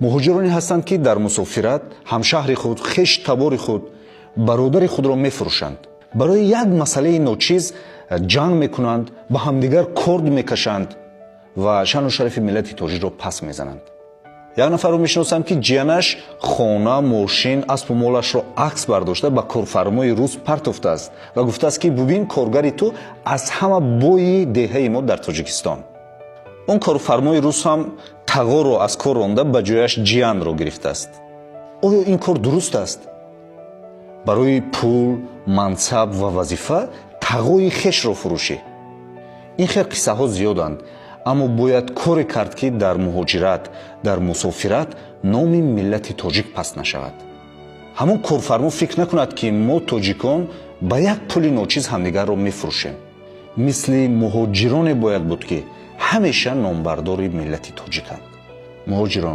Муҳоҷироне ҳастанд, ки дар мусофират ҳамшаҳри худ, хеш табори худ, бародари худро мефурӯшанд. Барои як масъалаи ночиз ҷанг мекунанд, ба ҳамдигар корд мекашанд ва шаъну шарафи миллати тоҷикро пас мезананд. Як нафарро мешиносам, ки ҷиянаш хона, мошин, аспу молашро акс бардошта, ба корфармои рус партофтааст ва гуфтааст, ки бубин, коргари ту аз ҳама бои деҳаи мо дар Тоҷикистон. Он корфармои рус ҳам тағоро аз кор ронда, ба ҷояш ҷиянро гирифтааст. Оё ин кор дуруст аст? Барои пул, мансаб ва вазифа тағои хешро фурӯшӣ? Ин хел қиссаҳо зиёданд, аммо бояд коре кард, ки дар муҳоҷират, дар мусофират номи миллати тоҷик паст нашавад. Ҳамон корфармо фикр накунад, ки мо, тоҷикон, ба як пули ночиз ҳамдигарро мефурӯшем. Мисли муҳоҷироне бояд буд, ки ҳамеша номбардори миллати тоҷиканд. Муҳоҷирон.